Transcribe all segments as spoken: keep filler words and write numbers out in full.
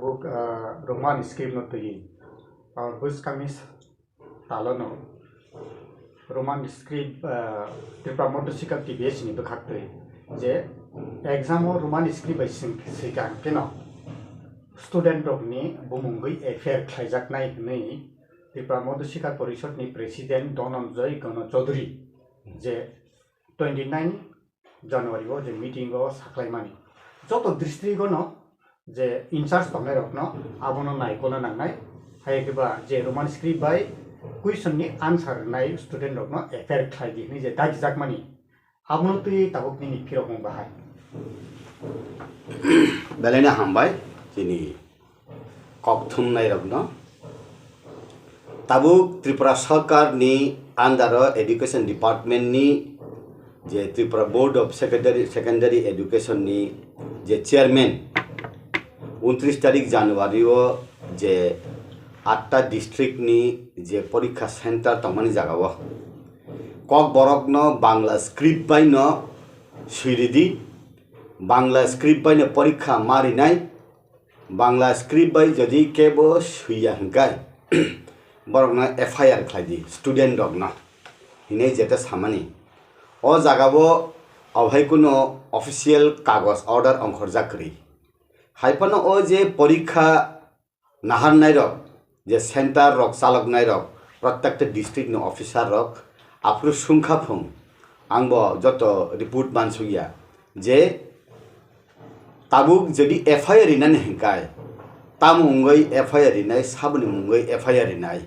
Tabuk, ah, Roman script no twi, ah, bwskangni talono Roman script, ah, Tripura Madhya Sikha T B S ni bwkhak twi je exam o Roman script bai swing-, swikang pheno student rokni bumungwi F I R khlaijaknai hwnwi Tripura Madhya Sikha Porishad ni President Dhananjay Gana Chaudhary je twenty nine January o je meeting o saklaimani joto district o no je in charge tongnai rok no abono naikol na nangnai, hai khe ba je Roman script bai question ni answer rwnai student rok no F I R khlai di hwnwi je dagijakmani abono twi tabuk nini phirokmung bahai. Belai no hambai chini kok thumnai rok no. Tabuk Tripura Sarkar ni under o Education Department ni je Tripura Board of Secondary, Secondary Education ni je chairman, untris tarik January o je atta district ni je porikha center tongmani jaga o Kokborok no Bangla script bai no swi ridi, Bangla script bai no porikha ma rinai, Bangla script bai jodi kebo swiya hwnkhe, borokno F I R khlai di, student rokno, hinwi jeta samani. O jagao obohai kuno official kagoj order ongkhorjak kwrwi. Hai phano o je porikha naharnai rok, je center rok chaloknai rok, protected district ni officer rok, aphuru sungkha phung, ang bo joto report mansukya, je tabuk jodi F I R rinani hwnkhe, tamo wngwi F I R rinai, saboni mungwi F I R rinai.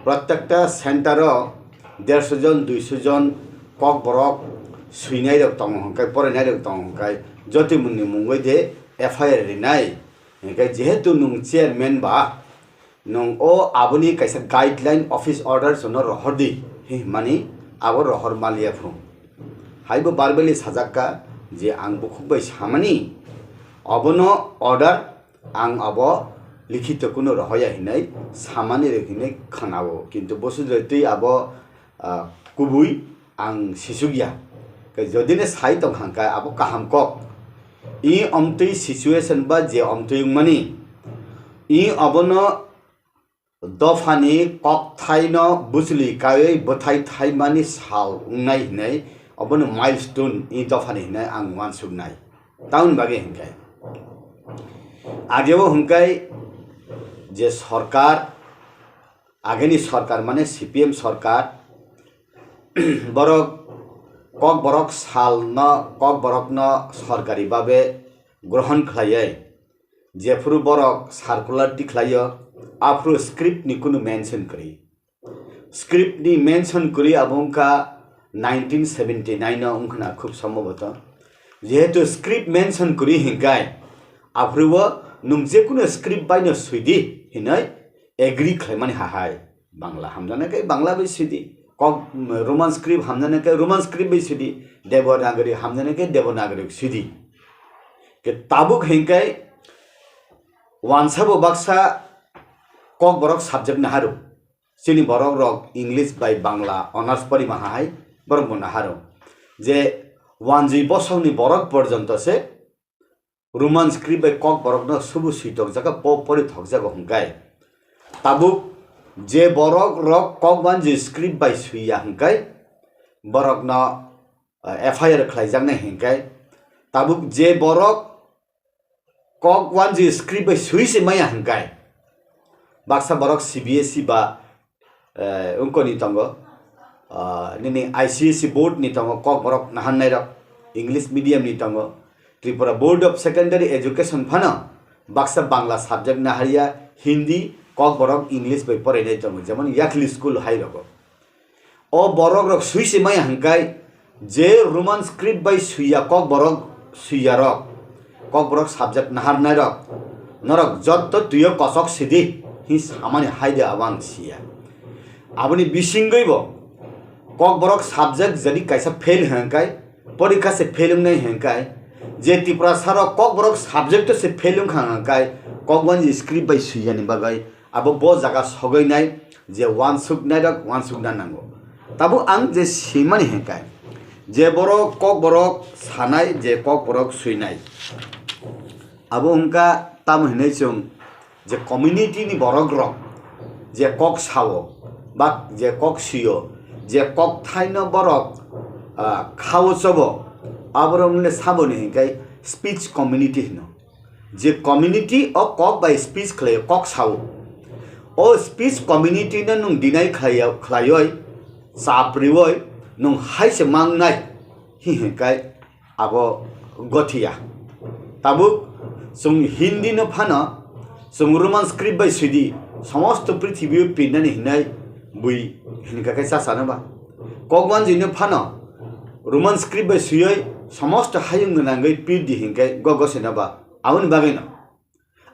Protecta center o derso jon, duiso jon kokborok swinai rok tongo hwnkhe, porainai rok tongo hwnkhe, jotoni mungwi de F I R rinai. Hwnkhe jehetu nwng chairman ba, nwng o aboni kaisa guideline office order jono rohor di, hwnmani abo rohor maliya phung. Haibo verbally sajakka je ang bukhuk bai samani, obono order ang abo likhito kuno rohoya hinwi samani rok hinwi khwnao, kintu bosi jotwi abo ah, kubui ang sisukya. Khe jodi no sai tong kha hwnkhe abo kaham kok. I omtwi situation ba je omtwi wngmani, i obono dophani kokthaino bwchwlwi kaiwi bwthai thaimani sal wngnai hinwi obono milestone i dophani hinwi ang uansuknai. Tamoni bagwi hwnkhe ageo hwnkhe je sorkar, ageni sorkar mane C P M sorkar, borok kokborok salno, kokborokno sorkari babe grohon khlaiwi, jephuru borok circular tikhlaio, aphuru script ni kunu mention kwrwi. Script ni mention kwrwi abo wngkha nineteen seventy nine o wngkhna khub sombhoboto. Jehetu script mention kwrwi hinkhai, aphuru o nwng jekunu script baino swidi hinwi agree khlaimani hahai. Bangla hamjana khe Bangla bai swidi, kok, Roman script hamjana khe Roman script bai swidi, Devanagari hamjana khe Devanagari swidi. Khe tabuk hinkhai wansabo baksa kokborok subject naharu. Chini borok rok English bai Bangla honours porima hai borok bo naharo je wanjwi bosongni borok porjonto se Roman script bai kokborokno subu swi tokjago, po pori thokjago hwnkhe. Tabuk je borok rok kok wanjwi script bai swiya hwnkhe borokno, eh, F I R khlaijaknai hwnkhe. Tabuk je borok kok wanjwi script bai swi se maya hwnkhe, baksa borok C B S E ba, eh, wngkoni tongo, ah, nini I C S E board ni tongo, kok borok naharnai rok, English medium ni tongo, Tripura Board of Secondary Education phano baksa Bangla subject naharya, Hindi, kok borok English bai porainai tongo, jemon Yakhli school hai rogo. O borok rok swi se maya hwnkhe, je Roman script bai swiya kok borok swiya rok, kok borok subject naharnai rok, norok jotto twiyo kosok sidi, hi samani hai de abo ang siya. Aboni bisingwi bo kok borok subject jodi kaisa fail hwnkhe, porikha se fail wngnai hwnkhe, je Tiprasa rok kok borok subject o se fail wngkha hwnkhe, kok wanjwi script bai swiyani bagwi abo bo jaga sogwi nai je wansuk nai rok wansuk na nango. Tabuk ang je simani hwnkhe, je borok kok borok sanai, je kok borok swinai, abo wngkha Tamo hinwi chwng je community ni borok rok je kok sao ba je kok sio, je kok thaino borok, ah, khao chobo, aborok le saboni hinkai speech community hino. Je community o kok bai speech khlai, kok sao, o speech community no nwng deny khlai, khlaioi, chaprioi nwng hai se mangnai, hi hinkai abo gothiya. Tabuk chwng Hindi no phano chwng Roman script bai swidi, somosto prithibi o pinnani hinai bui hinkha khe chachano ba. Kokwanjwi no phano Roman script bai swiwi somosto hayung gwnangwi pirdi hinkhe go goseno ba. Aboni bagwino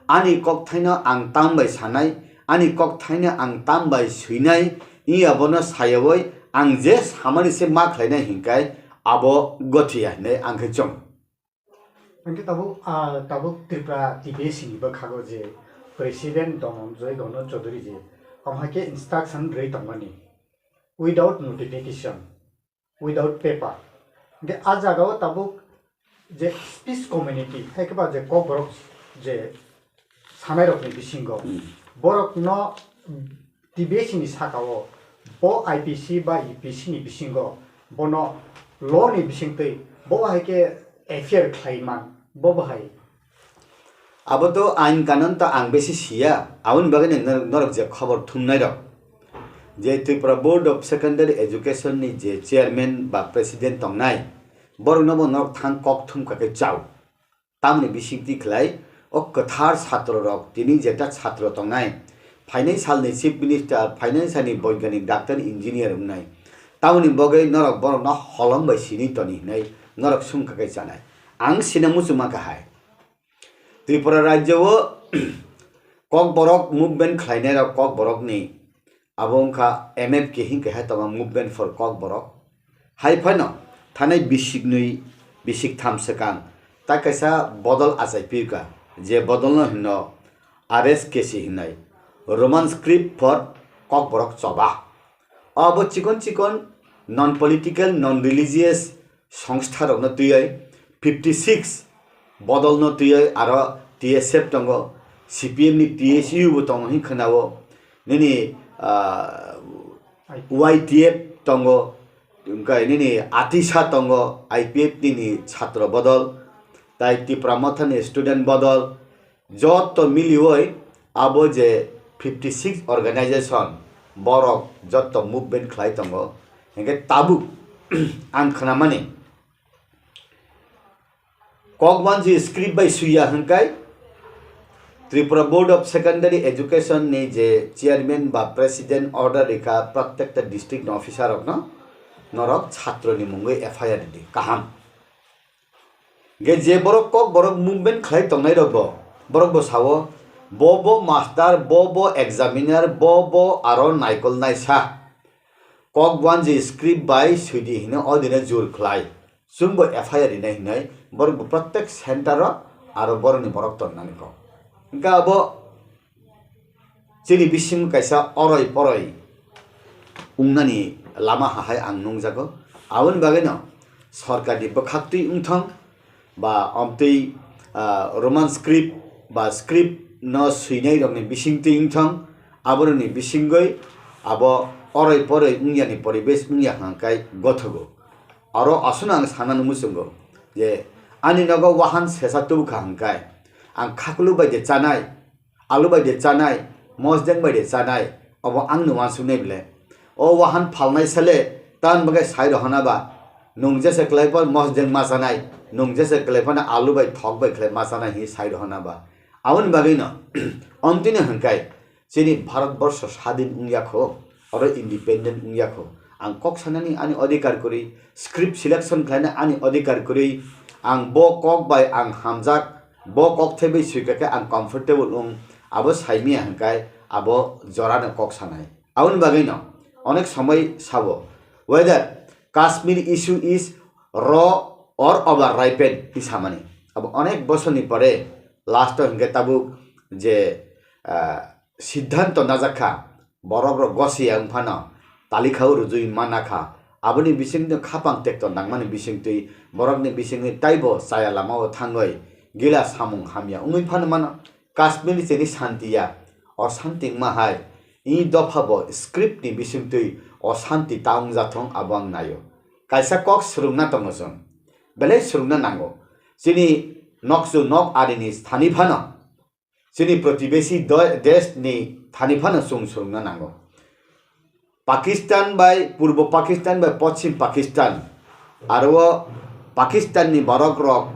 ani kokthaino ang tam bai sanai, ani kokthaino ang tam bai swinai, iya bono sayawi ang je samani se ma khlainai hinkai abo gothiya hinwi ang khe chong. Hingke tabuk, ah, tabuk Tripura T P S C ni bwkhago je President Dhananjay Gauna Chaudhary je, omo hai khe instruction rwi tongmani, without notification, without paper. Hingke a jagao tabuk je speech community, hai khe ba je kokborok je sanairokni bisingo, hmm, borokno T B S ni sakao bo I P C ba U P C ni bisingo bono law ni bisingtwi bo hai khe F I R khlai man, bo bahai. Abo to ain kanon to ang besi siya, aboni bagwi nor-, norok je khobor thumnai rok, je Tripura Board of Secondary Education ni je chairman ba president tongnai, borokno bo norok thang kok thum kha khe chao. Tamoni bisingtwi khlai o kwthar chhatro rok, tini jeta chhatro tongnai, phainai salni chief minister, phainai salni boigyanik, doctor, engineer wngnai, tamoni bagwi norok borokno holong bai sini toni hinwi norok sungkha khe chanai. Ang sina muchungma kha hai, Tripura rajyo o kokborok movement khlainai rok kokborokni abo wngkha M F K hingke hai tongo, Movement for Kokborok. Hai phano thanai bisiknwi, bisiktham swkang ta kaisa bodol achai pirka, je bodolno hino R S K C hinai, Roman Script for Kokborok Choba. Abo chikon chikon non political, non religious songstharokno twiwi fifty six bodolno twiwi aro T S F tongo, C P M ni T S U bo tongo hin khwnao, nini, ah, Y T F tongo, wngkha nini atisa tongo, I P F T ni chhatro bodol, tai Tipra Mothani student bodol, joto miliwi abo je fifty six organization borok joto movement khlai tongo, hinkhe tabuk ang khnamani Kokwanjwi script bai swiya hwnkhai Tripura Board of Secondary Education ni je chairman ba president order rikha, prottekta district ni officer rokno norok chhatro ni mungwi F I R di kaham. Ge je borok kok borok movement khlai tongnai rok bo, borok bo sao, bo bo master, bo bo examiner, bo bo aro naikol naisa. Kok wanji script bai swidi hino o dino jur khlai. Chwngbo F I R rinai hinoi borok bo prottek center o aro borokni borok tonnani kok. Hingke abo chini bisingo kaisa oroi poroi wngnani lama hahai ang nungjago. Aboni bagwino sorkarni bwkhaktwi wngthong, ba omtwi, ah, Roman script ba script no swinai rokni bisingtwi wngthong, aborokni bisingwi abo oroi poroi wngyani poribesh wngya hwnkhai gothogo. Aro aswkno ang sanani muchungo je ani nogo wahan sesa tubukha hwnkhai ang khakulu bai de chanai, alu bai de chanai, mosdeng bai de chanai, obo angni wansuknai ble. O wahan phalnai sele, tan bagwi sai rohona ba, nwng jesa kwlai phano mosdeng ma chanai, nwng jesa kwlai phano alu bai thok bai khlai ma chanai hinwi sai rohona ba. Aboni bagwino, omtwino hwnkhai, chini Bharat borsho sadin wngya kho, oro independent wngya kho. Ang kok sanani ani odhikar kwrwi, script selection khlaina ani odhikar kwrwi, ang bo kok bai ang hamjak, bo kok thaibai swika khe ang comfortable wng, abo saimaya hwnkhai abo jorano kok sanai. Aboni bagwino onek somoi sabo, whether Kashmir issue is raw or over ripened hinwi samani. Abo onek bosorni pore last o hwnkhe tabuk je, ah, siddhanto najak kha, borok rok gosiya wng phano talikhao rwjui manna kha. Aboni bisingtwi khapang tekto nangmani bisingtwi borokni bisingni taibo chaya lamao thangwi gila samung hamya wngwi phano mano. Kashmir chini santi ya, o santi wngma hai, i dopha bo script ni bisingtwi o santi ta wngjathong abo ang naio. Kaisa kok swrwngna tongo chwng, belai swrwngna nango. Chini nokchu nok arini thani phano, chini protibesi do-, desh ni thani phano chwng swrwngna nango. Pakistan bai Purbo Pakistan bai Poschim Pakistan, aro o Pakistan ni borok rok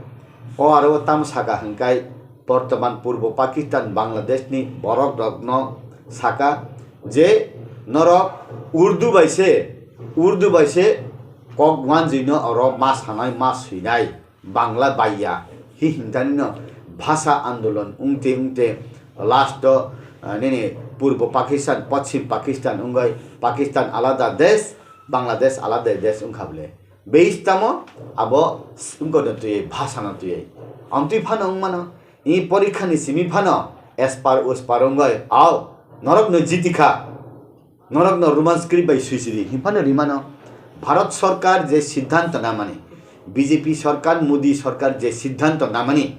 o aro o tamo saka hwnkhe, bortoman Purbo Pakistan Bangladesh ni borok rok no saka je norok Urdu bai se, Urdu bai se kok wanjwi no oro ma sanai ma swinai. Bangla baiya hi hintanino bhasha andolon wngte wngte last o, ah, nini Purbo Pakistan, Poschim Pakistan wngwi Pakistan alada desh, Bangladesh alada desh wngkha bwle. Beis tamo abo s-, wngkha no twi, bhasha no twi. Amtwi phano wngmano, i porikha ni simi phano espar uspar wngwi, au, norok no jitikha. Norokno Roman script bai swijiri hinphano rimano. Bharat Sarkar je siddhanto namani, B J P Sarkar, Modi Sarkar je siddhanto namani,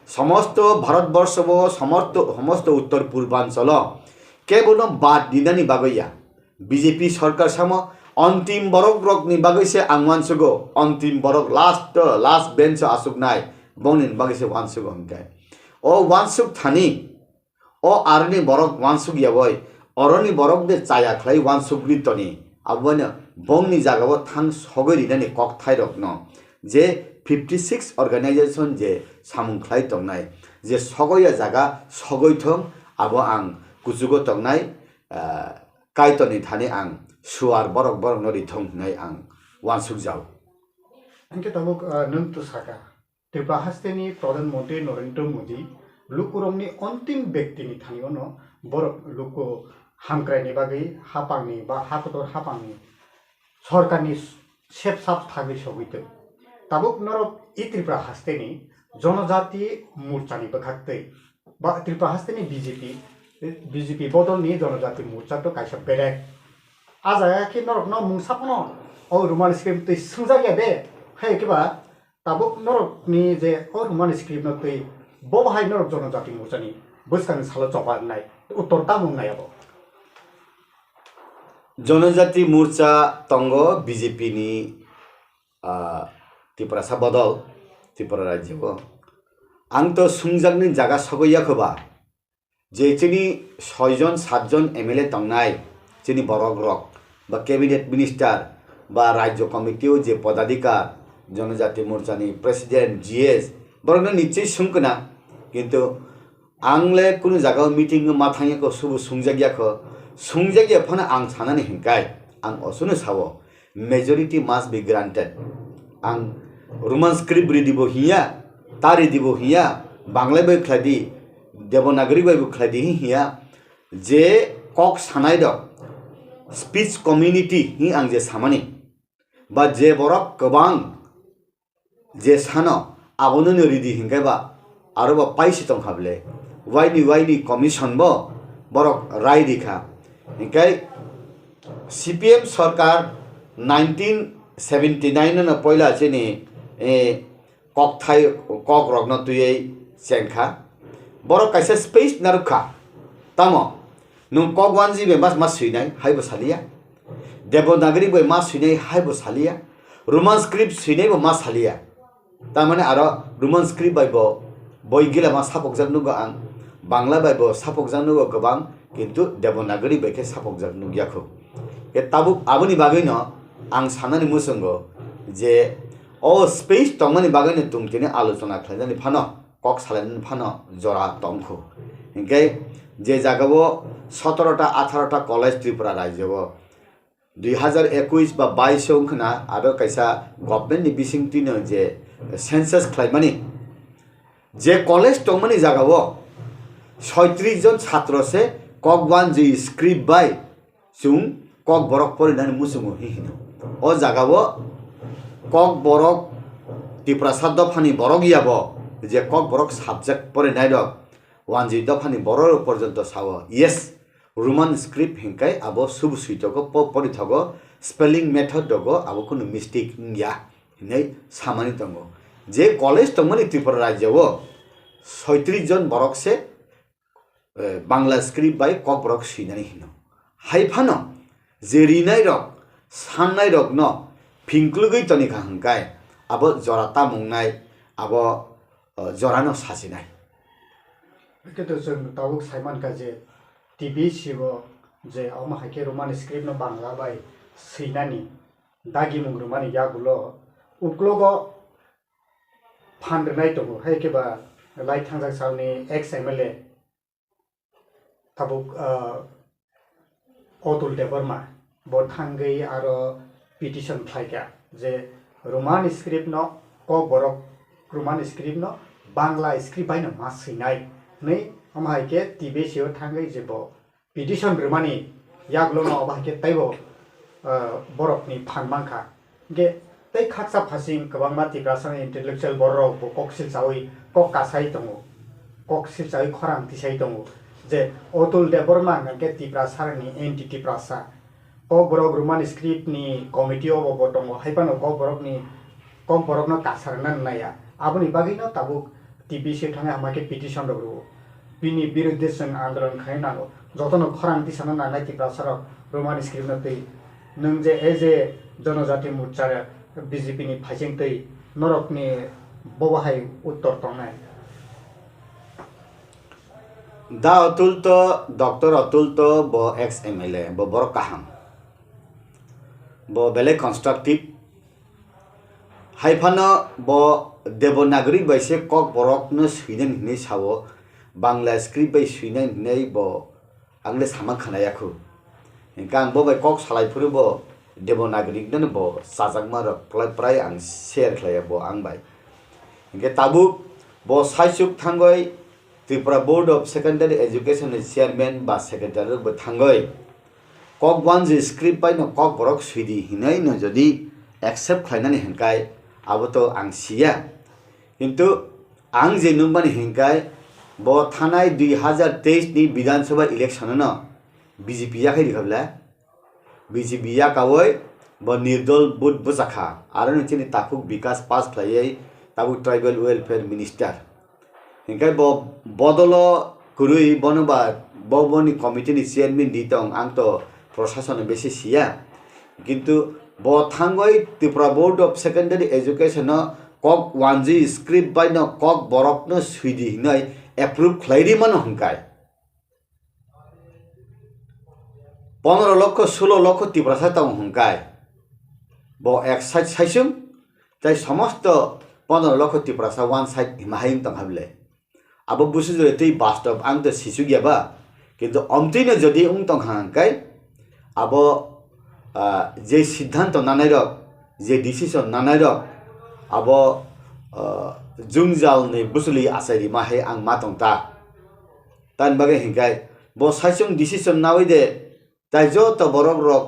somosto Bharatborsho bo, somosto, somosto Uttor Purbanchalo kebono bad dinani bagwi ya. B J P Sarkar samo antim borok rokni bagwi se ang wansugo, antim borok last, last bench o asuknai, bongni bagwi se wansugo hwnkhe. O wansuk thani, o aroni borok wansuk yawoi, oroni borok de chaya khlai wansuk ri toni, abono bongni jagao thang sogwi rinani kokthairokno je fifty six organization je samung khlai tongnai, je sogoya jaga sogwi thung, abo ang kuchugo tongnai, ah, Kaitorni thani ang suar borok borokno ri thung hwnwi ang wansuk jao. Hwnkhe tabuk, ah, nwng to saka. Tripura hasteni Pradhan Mantri Narendra Modi lukurokni ontim bektini thani ono borok luku hamkraini bagwi hapangni ba hakotor hapangni sorkarni sepsap thagwi sogwi tong. Tabuk norok i Tripura hasteni Jonojati Morchani bwkhaktwi ba Tripura hasteni B J P, B J P bodolni Jonojati Morcha to kaisa belek. A jaga khe norokno mungsa phano o Roman script twi swngjak ya de, hai khe ba Tabuk norokni je o Roman script no twi bo bahai norok Jonojati Morchani bwskangni salo choba wngnai, uttor tamo wngnai abo? Jonojati Morcha tongo B J P ni, ah, Tiprasa bodol, Tripura rajyo o. Ang to swngjakni jaga sogwi ya kho ba? Je chini soi jon, sat jon M L A tongnai, chini borok rok, ba cabinet minister, ba rajyo committee o je podadhikar, Jonojati Morchani president, G S, borokno nichoi swngkna, kintu ang le kunu jaga o meeting o ma thangya kho, subu swngjakya kho, swngjakya phano ang sanani hinkai, ang osono sao, majority must be granted. Ang Roman script ridi bo hiya, ta ridi bo hiya, Bangla bai khlai di, Devanagari bai bo khlai di hiya, je kok sanai rok speech community hi ang je samani, ba je borok kwbang je sano abono no ridi hinkai ba aro ba paisi tongkha bwle, waini waini commission bo borok rai rikha. Hinkai C P M sarkar nineteen seventy nine no poila chini, eh, kokthai, kok rokno twiwi chengkha. Borok kaisa space narwkha. Tamo nwng kok wanjwi bai mas mas swinai hai bo saliya. Devanagari bai mas swinai hai bo saliya. Roman script swinai bo mas saliya. Tamani aro Roman script bai bo boi gila ma sapokjak nugo ang, Bangla bai bo sapokjak nugo kwbang, kintu Devanagari bai khe sapokjak nukya kho. Khe tabuk aboni bagwino ang sanani muchungo je o space tongmani bagwino tong tini alochona khlainani phano, kok salainani phano jora tongkho. Hinkhe je jagao sotoro ta atharo ta college Tripura rajyo o, dui hazar ekush ba bais o wngkhna aro kaisa government ni bisingtwino je census khlaimani, je college tongmani jagao soitris jon chhatro se kok wanjwi script bai chwng kok borok porinani muchungo hi hino. O jagao kok borok Tiprasa dophani borok yabo je kok borok subject porinai rok wanjwi dophani borok rok porjonto sao, yes, Roman script hinkai abo subu suitogo po-, porithogo, spelling method rogo abo kunu mistake wngya hinwi samani tongo. Je college tongmani Tripura rajyo o soitris jon borok se eh, Bangla script bai Kokborok swinani hino. Hai phano je rinai rok, sannai rokno phingklugwi toni kha hwnkhe abo jora tamungnai, abo, eh, jorano sachinai. Haikhe to chwng tabuk sai mankha je T B C o je omo haikhe Roman script no Bangla bai swinani dagimung rwmani yagulo uklogo phan rwnai tongo, hai khe ba lai thangjak salni ex M L A tabuk, ah, Atul Debbarma bo thangwi aro petition khlaikha je Roman script no Kokborok, Roman script no Bangla script bai no ma swinai hwnwi, omo hai khe T B C o thangwi je bo petition rwmani yagulo no obo hai khe teibo, ah, borokni phan mankha. Hingke tei khaksa phasing kwbangma Tiprasani intellectual bororok bo kok silchawi kok kasai tongo, kok silchawi khorang tisai tongo je Atul Debbarma hingke Tiprasarokni anti Tiprasa. Kokborok Roman script ni committee o bo, bo tongo, hai phano Kokborokni, Kokborokno kasarna naiya. Aboni bagwino tabuk T B C thangwi hama khe petition rok rwo. Bini birudde chwng andolon khaina nango. Jotono khorang tisana nangnai Tiprasarok Roman script no twi. Nwng je as a Jonojati Morcha B J P ni phaising twi norokni bobo hai uttor tongnai. Da Atul to, Doctor Atul to bo ex M L A, bo borok kaham. Bo belai constructive. Hai phano bo Devanagari bai se Kokborokno swinani hinwi sao, Bangla script bai swinani hinwi bo ang le sama khna ya khu. Hingke ang bo bai kok salai phuru bo Devanagari no bo chajakma rok prai prai ang share khlai ya bo ang bai. Hingke tabuk bo saichuk thangoi Tripura Board of Secondary Education ni chairman ba secretary rok bo thangoi Kokwanji script bai no Kokborok swidi hinwi no jodi accept khlainani hinkai abo to ang siya. Kintu ang je nukmani hinkai bo thanai dui hazar teis ni Bidhan Sabha election no B J P yakhai rikha bwle. B J P yakawi bo nirdol vote bwchakha, aro ni chini takhuk Bikas pass khlaiwi tabuk Tribal Welfare Minister. Hinkhe bo bodolo kwrwi bono ba bo boni committee ni chairman di tong, ang to prosason besi siya. Kintu bo thangwi Tripura Board of Secondary Education no kok wanjwi script bai no Kokborok no swidi hinwi approve khlai ri mano hinkai. Pondro lokho, sulo lokho Tiprasa tongo hwnkai. Bo ek side saisung, tei somosto pondro lokho Tiprasa one side hima hai wng tong ha bwle. Abo busu jore tei bastob ang to sisuk ya ba. Kintu omtwi no jodi wng tong ha hwnkai, abo, ah, je siddhanto nanai rok, je decision nanai rok, abo, ah, jwngjal ni bwchwlwi achai rima hai ang ma tong ta. Tamni bagwi hinkhai bo saichung decision nawi de, tai joto borok rok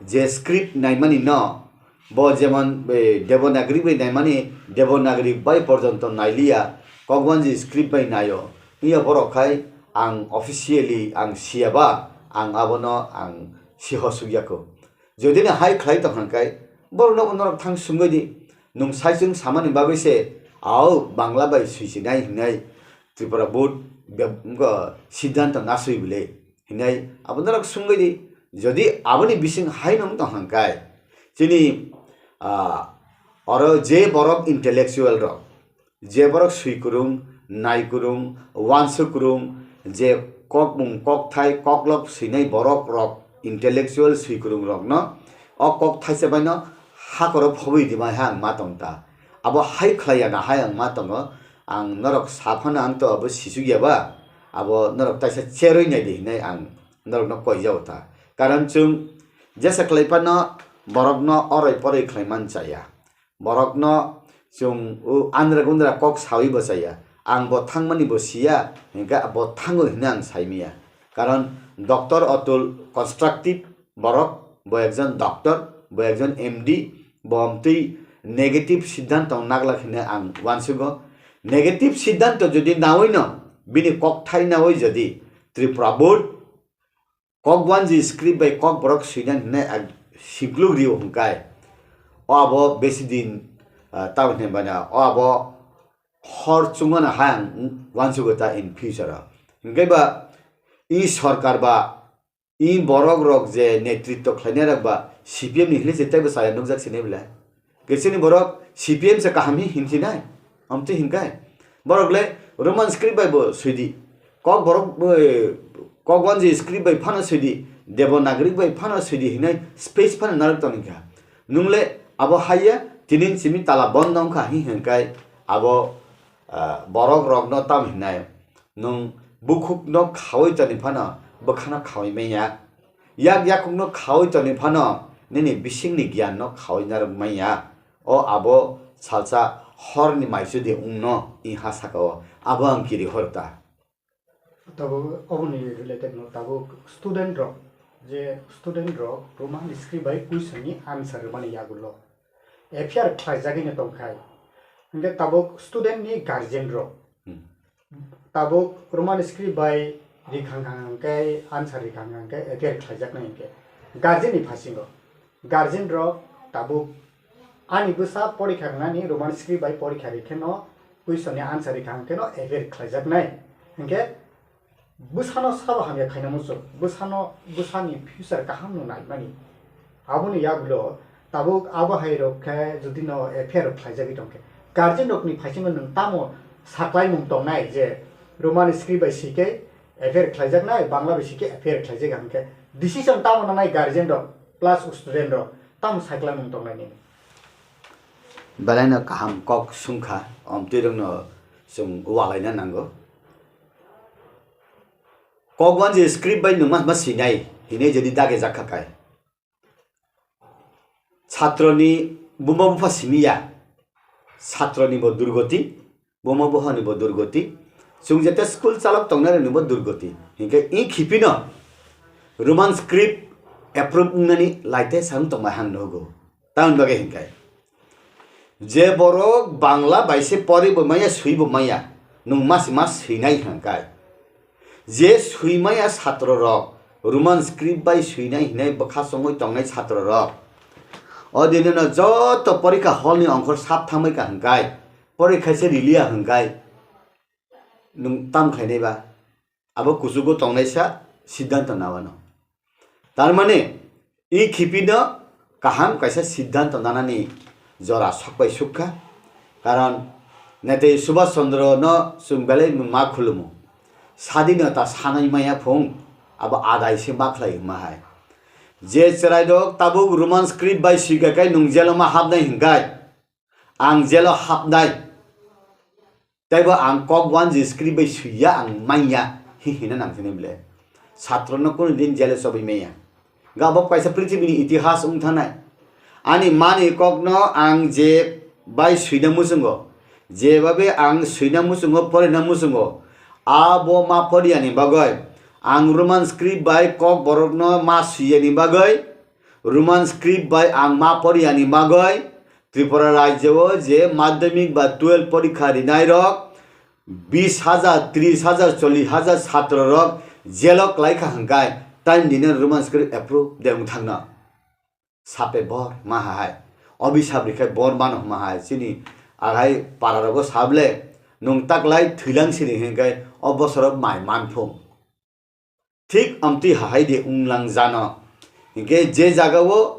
je script naimani no, bo jemon, eh, Devanagari bai naimani, Devanagari bai porjonto nailiya, Kokwanji script bai naio. Iya borok khai ang officially ang siya ba, ang abono ang siho sugya kho. Jodi no hai khlai tong hwnkhai, borok no norok thang sungwi di. Nwng saichung samani bagwi se, au Bangla bai swisinai hinai Tripura board be-, wngkha siddhanto naswi bwle hinai abo norok sungwi di. Jodi aboni bising hai nwng tong hwnkhai, chini, ah, oro je borok intellectual rok, je borok swi kwrwng, nai kwrwng, uansuk kwrwng, je kokmung, kokthai, koklop swinai borok rok, intellectual swi kwrwng rokno o kok thaisa baino hakoro phobwi rima hai ang ma tong ta. Abo hai khlai ya na hai ang ma tongo. Ang norok sa phano ang to abo sisuk ya ba, abo norok taisa cherwi nai di hinai ang norokno koi jao ta. Karon chwng jesa khlai phano borokno oroi poroi khlai man cha ya. Borokno chwng o andra gundra kok sawi bo chaya. Ang bo thangmani bo siya, hingkhe bo thango hinwi ang saimiya. Karon Doctor Atul constructive borok, bo ekjon doctor, bo ekjon M D, bo omtwi negative siddhanto naglak hinwi ang uansugo. Negative siddhanto jodi nawi no, bini kok thai nawi jodi Tripura board Kokwanji script bai Kokborok swinani hinwi ang sikluk rio hwnkhai. O abo besi din, ah, tamo hinwi bana, o abo hor chungmano hai ang uansugo ta in future o. Hingkhai ba I sorkar ba, i borok rok je netritto khlainai rok ba C P M ni hinwi se teibo chaya nukjak sini belai. Kesini borok C P M se kaham hi hinsinai, amtwi hinkai. Borok le Roman script bai bo swidi. Kok borok, eh, Kokwanji script bai phano swidi, Devanagari bai phano swidi hinai space phano narwk tongkha. Nung le abo haiya tinin simi tala bondo wngkha hi hinkai abo, ah, borok rokno tam hinai. Nwng bukhukno khaui toni phano bwkhano khaui manya. Yak yakungno khaui toni phano nini bisingni giyanno khaui narwk manya. O abo salsa horni maisudi wngno i ha saka o. Abo ang kiri hor ta. Tabuk oboni related no tabuk student rok, je student rok Roman script bai question ni answer rwmani yagulo F I R khlaijagwi no tongkhai. Hingke tabuk student ni guardian rok, hmm, tabuk Roman script bai rikhang khang hingke answer rikhang khang hingke F I R khlaijaknai hingke guardian ni phasingo. Guardian rok tabuk ani bwsa porikha rwnani Roman script bai porikha rikheno question ni answer rikhang kheno F I R khlaijaknai. Hingke bwsano sabo hamya khaina muchung, bwsano, bwsani future kaham no naimani. Aboni yagulo tabuk abo hai rok khe jodi no F I R rok khlaijagwi tongkhe, guardian rokni phaisingo nwng tamo saklaimung tongnai je Roman script bai swi khe F I R khlaijaknai, Bangla bai swi khe F I R khlaijak hwnkhe decision tamo nangnai guardian rok plus student rok tamo saklaimung tongnai nini? Belai no kaham kok sungkha, omtwi rokno chwng walaina nango. Kokwanji script bai nwng ma, ma swinai hinwi jodi dage jakha kai. Chatroni buma bupha simi ya. Chatroni bo durgoti, buma buphani bo durgoti. Chwng jete school chalok tongnai rokni bo durgoti. Hinkhe i khipino Roman script approve wngnani laite sam tongmai hang nugo. Tamoni bagwi hinkhe je borok Bangla bai se pori bo maya, swi bo maya, nwng mas mas swinai hwnkai. Je swimaya satro rok, Roman script bai swinai hinai bwkha chongwi tongnai satro rok. O dinino joto porikha hall ni ongkhor sap thamwi ka hwnkai, porikha se riliya hwnkai, nwng tam khlainai ba? Abo kuchugo tongnaisa siddhanto nawano. Tar mane, i khipino kaham kaisa siddhanto nanani jora sokbai sukha. Karon Netaywi Subhash Chandra no chwng belai ma khulumo. Sadinota sanai maya phung, abo adai se ma khlai hwnma hai. Je chwrairok tabuk Roman script bai swika kai nwng jelo ma hapnai hwnkai, ang jelo hapnai. Teibo ang kok wanji script bai swiya, ang manya hi hina nang sini ble. Satro no kunu din jele chobwi maya. Ga bo kaisa prithibini itihas wng thanai. Ani mani kokno ang je bai swina muchungo, je babe ang swina muchungo, porina muchungo, abo ma poriyani bagwi, ang Roman script bai kok borokno ma swiyani bagwi, Roman script bai ang ma poriyani bagwi, Tripura rajyo o je madhyamik ba twelve porikha rinai rok bis hajar, tris hajar, chollish hajar satro rok jelo klai kha hwnkai, tei nini Roman script approve de wng thangno. Sape bor ma hai, obisap rikhai bor mano ma hai, chini agai para rogo sable, nwng taklai thwilang sini hwnkai o bosoro mai manphung. Thik amtwi hahai de wnglang jano. Hinkhe je jagao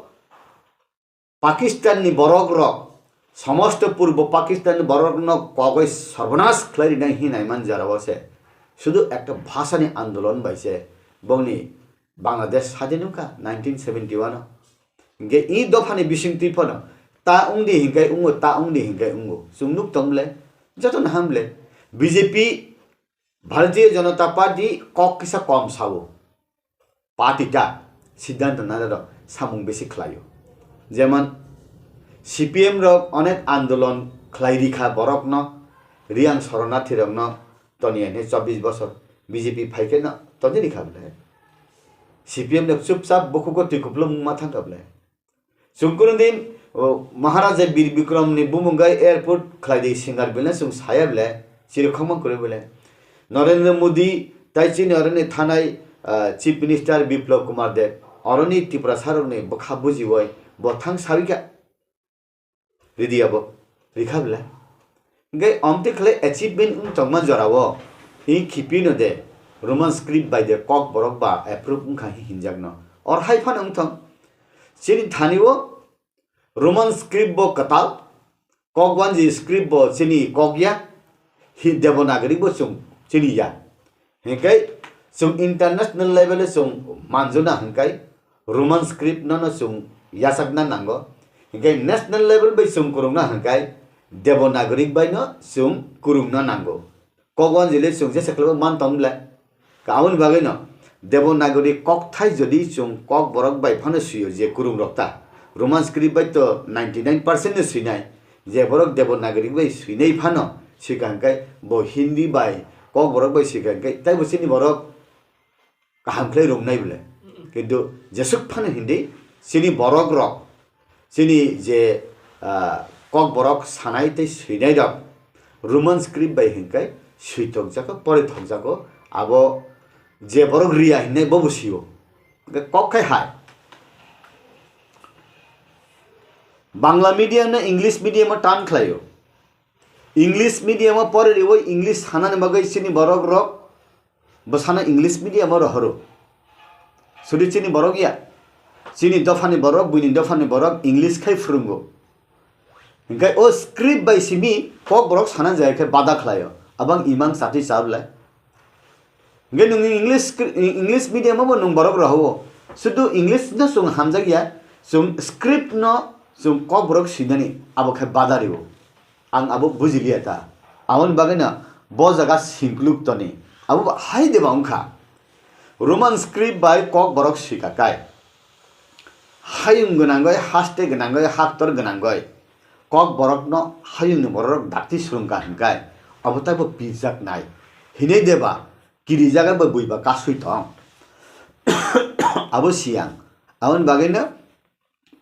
Pakistan ni borok rok, somosto purbo Pakistan ni borok no kogoi sorbonas khlai rinai hinai man jora o se. Sudu ekta bhasha ni andolon bai se bongni Bangladesh sadin wngkha nineteen seventy one o. Hinkhe i dopha ni bising twi phano ta wngdi hinkai wngo, ta wngdi hinkai wngo. Chwng nuk tong le, joto no ham le. B J P Bharatiya Janata Party kok kisa kom sao. Party ta siddhanto nana rok samung bisi khlaio. Jemon C P M rok onek andolon khlai rikha borokno, Riyang Soronathi rokno toniya ne chobbish bosor B J P phaikhe no toni rikha bwle. C P M rok chupchap bukhugo twi kupulung ma thangkha bwle. Chwng kunu din, o, Maharaja Bir Bikram ni bumung gai airport khlai di singer bile chwng saya bile, chiri khokma kwrwi bile. Narendra Modi tai chini oroni thanai, ah, Chief Minister Biplab Kumar Deb, oroni Tiprasa rokni bwkha bujiwi bo thang sawi kha. Ridi abo, rikha bile. Hingke omtwi khlai achievement wng tongma jorao, hing khipi no de, Roman script bai de Kokborok ba approve wngkha hi hinjakno. Or hai phano wngthong. Chini thani o Roman script bo kwtal, Kokwanji script bo chini kok ya, hi Devanagari bo chwng chini ya. Hinkhe chwng international level o chwng manjuna hinkhe Roman script no no chwng yachakna nango. Hinkhe national level bai chwng kwrwngna hinkhe Devanagari bai no chwng kwrwngna nango. Kokwanjili chwng jesa khlaibo man tong le. Aboni bagwino Devanagari kokthai jodi chwng Kokborok bai phano swio je kwrwngrok ta. Roman script bai to ninety nine percent no swinai. Je borok Devanagari bai swinai phano swikha hwnkhe bo Hindi bai Kokborok bai swikha hwnkhe taibo chini borok kaham khlai rwngnai bwle. Kintu jeswk phano Hindi chini borok rok, chini je, ah, Kokborok sanai tei swinai rok Roman script bai hwnkhe swithokjago, porithokjago, abo je borok riya hinai bobo sio. Hwnkhe kok khai hai. Bangla medium no English medium o turn khlaio. English medium o pore riwi English sanani bagwi chini borok rok bwsano English medium o rohoro. Sudi chini borok ya. Chini dophani borok, buini dophani borok English khai phwrwngo. Hinkhe o script bai simi Kokborok sana jaya khe bada khlaio. Abang imang chatwi chabwlai. Hinkhe nwng English scri-, English medium o bo nwng borok rohoro. Sudu English no chwng hamjakya, chwng script no chwng Kokborok swinani abo khe bada rio. Ang abo bujiliya ta. Aboni bagwino bo jaga singkluk toni. Abo hai deba wngkha. Roman script bai Kokborok swika kai. Hayung gwnangwi, haste gwnangwi, haktor gwnangwi. Kokborokno hayungni bororok dakti swrwngkha hwnkai. Abo taibo pirjak nai. Hinwi deba, kiri jaga bai buiba kasui tong. Abo siyang. Aboni bagwino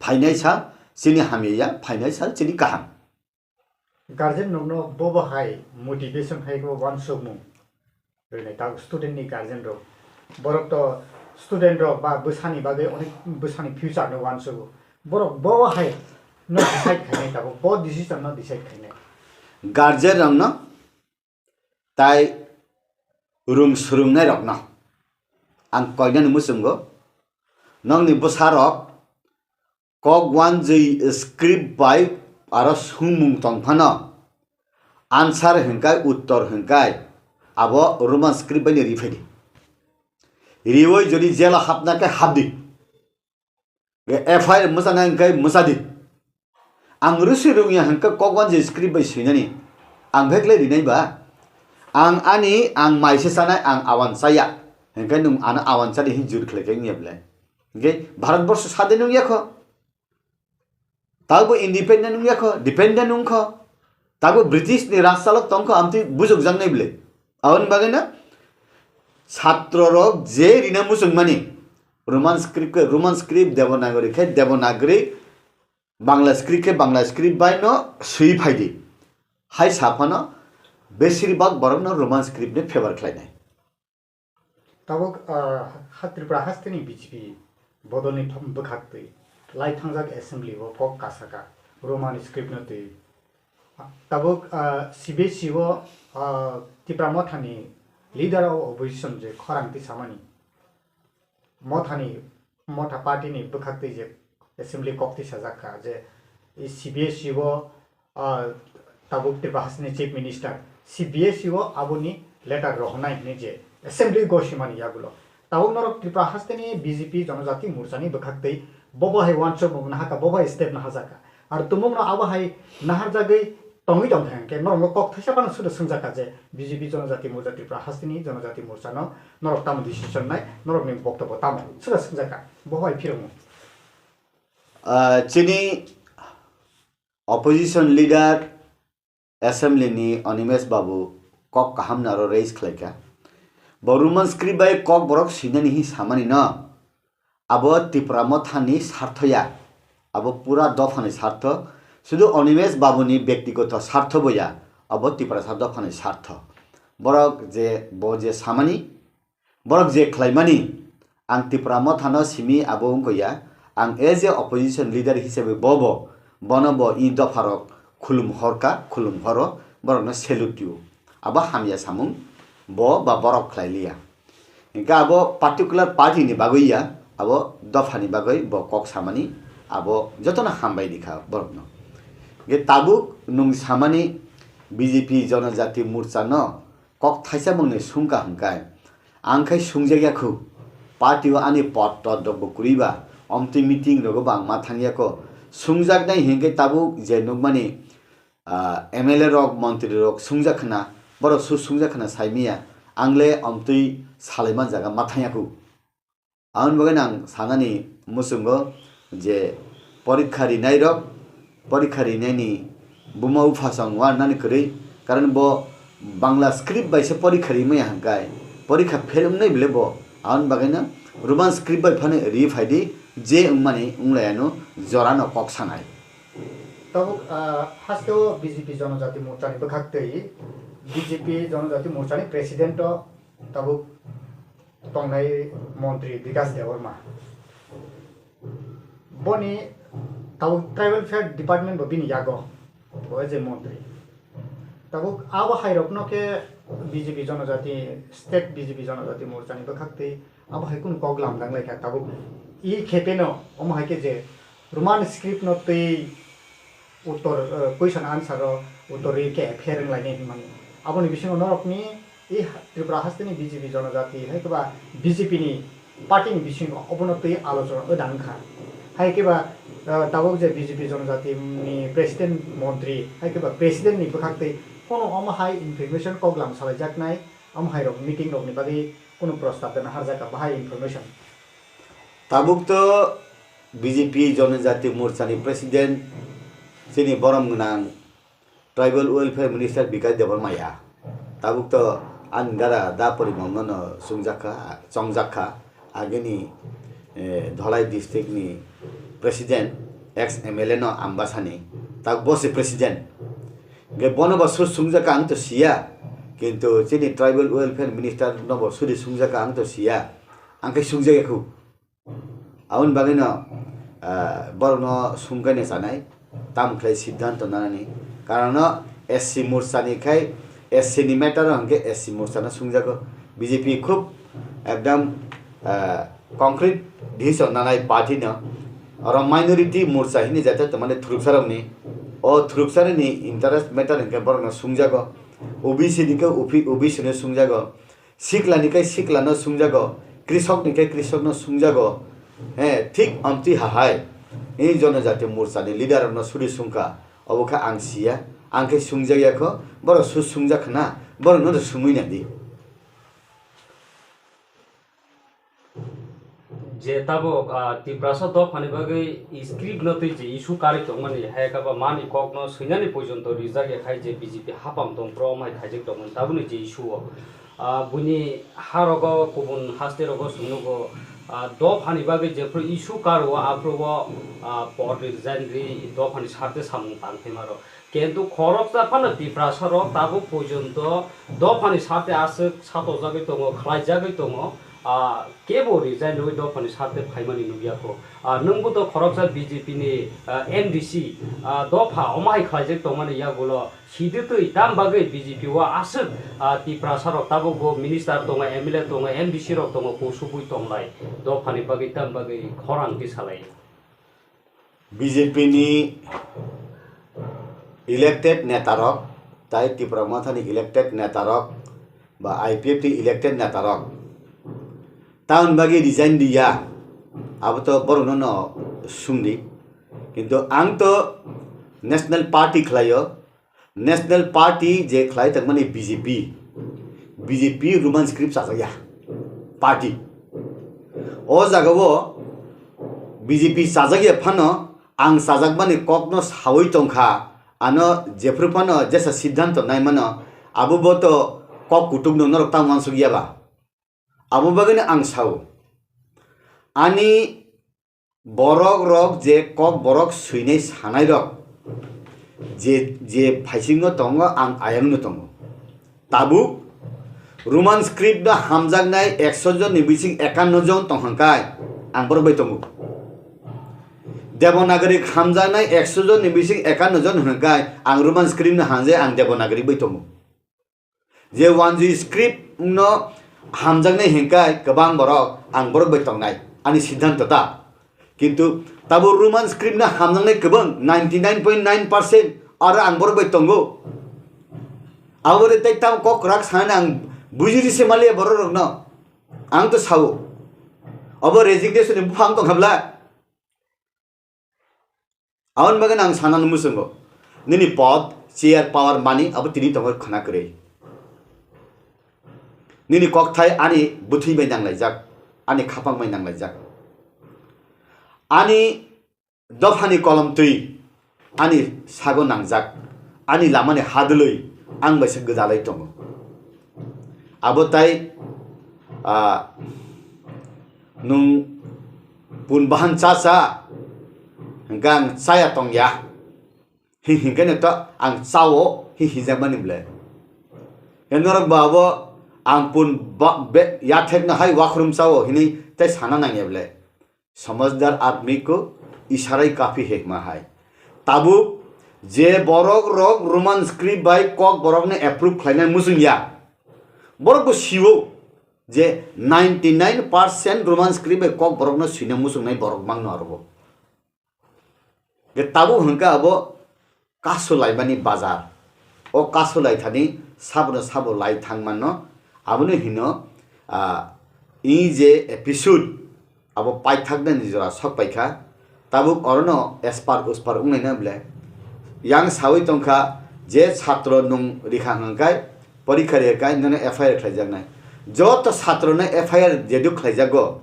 phainai sal chini hamya ya, phainai sal chini kaham. Guardian rokno bobo hai motivation hai khe uansukmung rwnai, tabuk student ni guardian rok, borok to student rok ba bwsani bagwi onek bwsani future no uansugo, borok bobo hai no decide khainai, tabuk bo decision no decide khainai. Guardian rokno tai rung swrwngnai rokno ang koinani muchungo, nokni bwsarok kok uanjwi script bai aro swngmung tong phano answer hwnkai, uttor hwnkai, abo Roman script bai ni ri phai di. Riwi jodi jela hapna khe hap di. F I R mwchana hwnkhe mwcha di. Ang rwswi rwngya hwnkhe kok uanjwi script bai swinani. Ang bhek le rinai ba? Ang ani, ang mai se chanai, ang awan chaya. Hwnkhe nwng ano awan chadi hin jur khlai khe wngya bwle? Hwnkhe Bharat borsho sadin wngya kho. Tabo independent wngya kho, dependent wng kho. Tabo British ni rajchalok tong kho, amtwi bujokjaknai bwle. Aboni bagwi no satro rok je rina muchungmani Roman script khe Roman script, Devanagari khe Devanagari, Bangla script khe Bangla script bai no swi phai di. Hai sa phano besir bak borok no Roman script ni favor khlai nai. Tabuk, ah, ha Tripura hasteni B J P bodolni thom bwkhaktwi lai thangjak assembly o kok kasaka Roman script no twi. Tabuk, ah, C B S E o, ah, Tipra Mothani leader of opposition je khorang tisamani Mothani, Motha party ni bwkhaktwi je assembly kok tisajak kha je C B S E o, ah, tabuk Tripura hasteni chief minister C B S E o aboni letter rohornai hinwi je assembly gosimani yagulo. Tabuk norok Tripura hasteni B J P Jonojati Morchani bwkhaktwi bobo hai uansukmung nahaka, bobo hai step naharjak kha. Ar tumungno abo hai naharjagwi tongwi tongkha hwnkhe norokno kok thaisa phano suda swngjak kha je B J P Jonojati Morcha Tripura hasteni Jonojati Morchano norok tamo decision nai, norokni boktobbo tamo suda swngjak kha. Bobo hai phirokmung. Ah, chini opposition leader assembly ni Animesh Babu kok kaham no aro raise khlai kha. Bo Roman script bai kok borok swinani hi samani no, abo Tipra Motha ni sartho ya, abo pura dopha ni sartho, sudu Animesh Babu ni bektigoto sartho bo ya, abo Tiprasa dopha ni sartho. Borok je, bo je samani, Borok je khlaimani, ang Tipra Mothano simi abo wngkha ya, ang as a opposition leader hisabe bobo, bono bo i dopharok khulum horka, khulum horo, borokno salute tio. Abo hamya samung, bo ba borok khlai liya. Hingke abo particular party ni bagwi ya, abo dopha ni bagwi bo kok samani, abo jotono hambai di kha borok no. Hingke tabuk nwng samani B J P Jonojati Morcha no kok thaisa mung ni sungka hingkai, ang khai sungjak ya khu, party o ani pod tot rok bo kwrwi ba, omtwi meeting rogo bo ang ma thang ya kho, sungjak nai hingke tabuk je nukmani ah, M L A rok, montri rok sungjak khna, borok su sungjak khna sai miya, ang le omtwi salai man jaga ma thang ya khu. Aboni bagwi no ang sanani muchungo je porikha rinai rok, porikha rinai ni buma bupha song warnani kwrwi, karon bo Bangla script bai se porikha ri maya hwnkhe, porikha fail wngnai bile bo, aboni bagwi no Roman script bai phano ri phai di, je wngmani wng lai ano jora no kok sanai. Tabuk, ah, haste o B J P Jonojati Morcha ni bwkhak twi B J P Jonojati Morcha ni president o tabuk tongnai montri Bikash Debbarma. Boni tabuk tribal welfare department bo bini yago, bo je montri. Tabuk abo hai rok no khe B J P Jonojati, state B J P Jonojati Morcha ni bwkhak twi abo hai kunu kok lamdang lai kha. Tabuk i khe pheno omo hai khe je Roman script no twi uttor, eh, question answer o uttor ri khe phereng lainai hinmani. Aboni bisingo norokni i ha-, Tripura hasteni B J P Jonojati hai khe ba B J P ni party ni bisingo obono twi alochona wngkha. Hai khe ba, eh, tabuk je B J P Jonojati ni president montri hai khe ba president ni bwkhak twi kono omo hai information kok lam salaijaknai, omo hai rok meeting rok ni bagwi kono prostab dana harjak kha bahai information. Tabuk to B J P Jonojati Morcha ni president chini borom gwnang tribal welfare minister Bikash Debbarma ya. Tabuk to ani dara da porimon no chongjak kha, chongjak kha. Agini, eh, Dholai district ni president, ex M L A no Ambasani, tabuk bo se president. Ge bono bo sur sungjak kha ang to siya. Kintu chini tribal welfare minister no bo suri sungjak kha ang to siya. Ang khe sungjak ya khu. Aboni bagwi no, ah, borok no sumkaina chanai, tamo khlai siddhanto nanani. Karon no S C Morcha ni khai, S C ni matter o hwnkhe S C Morcha no sungjago. B J P khub ekdam, ah, concrete decision nanai party no. Oro minority Morcha hini jate to mane thuruksa rok ni, o thuruksa ni interest matter hwnkhe borok no sungjago. O B C ni khe O B C no sungjago. Sikla ni khe sikla no sungjago, krisok ni khe krisok no sungjago. He, thik amtwi hahai. Ini Jonojati Morcha ni leader rok no suri sungkha. Obo khe ang siya, ang khe sungjak ya kho, borok su sungjak khna, borok no sumui na di. Je tabuk, ah, Tiprasa dophani bagwi script no twi je issue karwi tongmani, hai khe ba mani kok no swinani porjonto rijak ya khai je B J P hapang tong pro mai khaijak tongmani tabukni je issue o. Ah, buini harogo kubun haste rogo sumnugo, ah, dophani bagwi jephru issue karo aphru o, ah, pod resign ri dophani sarte samung tang thai maro. Kintu khoroksa phano Tiprasa rok tabuk porjonto dophani sarte aswk satojagwi tongo, khlaijagwi tongo, ah, kebo resign rwi dophani sarte phaimani nukya kho. Ah, nwngbo to khoroksa B J P ni, ah, M D C, ah, dopha omo hai khlaijak tongmani yagulo siditwi tam bagwi B J P o aswk, ah, Tiprasa rok tabuk bo minister tongo, M L A tongo, M D C rok tongo, kusubui tonglai dophani bagwi tam bagwi khorang tisalai. B J P ni elected netarok, tai Tipra Motha ni elected netarok, ba I P F T elected netarok, taun bagwi resign diya, abo to borokno no sumdi. Kintu ang to National Party khlaio, National Party je khlai tongmani B J P, B J P Roman script chajakya party. O jagao B J P chajakya phano ang chajakmani kokno sawi tongkha, ano jephru phano jesa siddhanto naimano, abo bo to kok kutukno norok tamo uansukya ba? Abo bagwino ang sao, ani borok rok je kok borok swinai sanai rok je, je phaisingo tongo, ang ayangno tongo. Tabuk Roman script no hamjaknai ekso jon ni bising ekanno jon tong hwnkai ang borok bai tongo. Devanagari hamjaknai ekso jon ni bising ekanno jon hwnkai ang Roman script no hamjai ang Devanagari bai tongo. Je Wanjui script no Hamjaknai hinkai kwbang borok, ang borok bai tongnai, ani siddhanto ta. Kintu tabo Roman script no hamjaknai kwbang ninety nine point nine percent, aro ang borok bai tongo. Aboni tei tamo kok kwrak sanani ang bujiri se maliya borok rokno. Ang to sao. Obo resignation ni buphang tong khabla. Aboni bagwi ang sanani muchungo. Nini pod, chair, power, money abo tini tongo khwna kwrwi. Nini kokthai ani bwthwi bai nanglaijak, ani khapang bai nanglaijak. Ani dophani kolom twi ani sago nangjak, ani lamani hadwlwi ang bai se gwdalai tongo. Abo tai, ah, nwng pun bahan cha cha, hwnkhe ang chaya tong ya. Hi-, hinkhe no to ang chao hi hijakmani ble. Norok ba abo ang pun ba-, be-, yathekno hai wakhrum chao hinwi tei sana nangya ble. Somajhdar admi ko isharai kafi hai ma hai. Tabuk je borok rok Roman script bai kok borokno approve khlainai muchung ya. Borok bo sio je ninety nine percent Roman script bai kok borokno swina muchungnai borok mangno aro bo. Je tabuk hwnkhe abo kasu laimani bazar. O kasu laithani sabono sabo lai thang manno. Abono hino, ah, i je episode abo paithaknani jora sok paikha. Tabuk orono espar uspar wnglaina ble. Yang sawi tongkha je chhatro nwng rikha hwnkhe porikha rikha nono F I R khlaijaknai. Joto chhatrono F I R jedu khlaijago.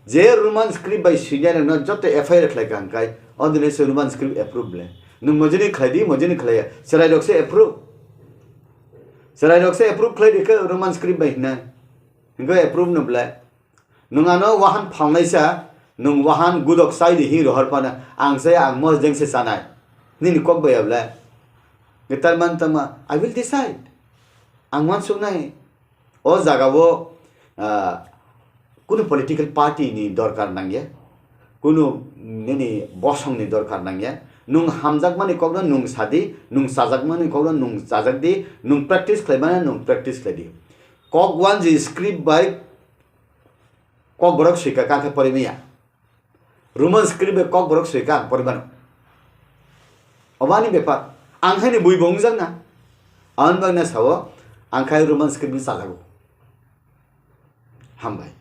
Je Roman script bai swinai rokno joto F I R khlai kha hwnkhe, o dini se Roman script approve le. Nwng mojini khlai di, mojini khlai ya. Chwrai rok se approve. Chwrai rok se approve khlai di khe Roman script bai hinai. Hingke approve no ble. Nwng ano wahan phalnai sa, nwng wahan gudok chai di hi rohor pana. Ang se ang mos jeng se chanai. Nini kok bai ya ble. Getar man tama, I will decide. Ang wan suknai. O jaga o, ah, kunu political party ni dorkar nangya, kunu nini bosong ni dorkar nangya. Nwng hamjakmani kokno nwng sadi, nwng chajakmani kokno nwng chajak di, nwng practice khlaimani nwng practice khlai di. Kok wanji script bai kok borok swika kha khe porimaya. Roman script bai kok borok swika ang porimano. Obo ani bepar. Ang haini bui bo wngjakna. Ang bagna sao, ang khai Roman script ni chajago. Hambai.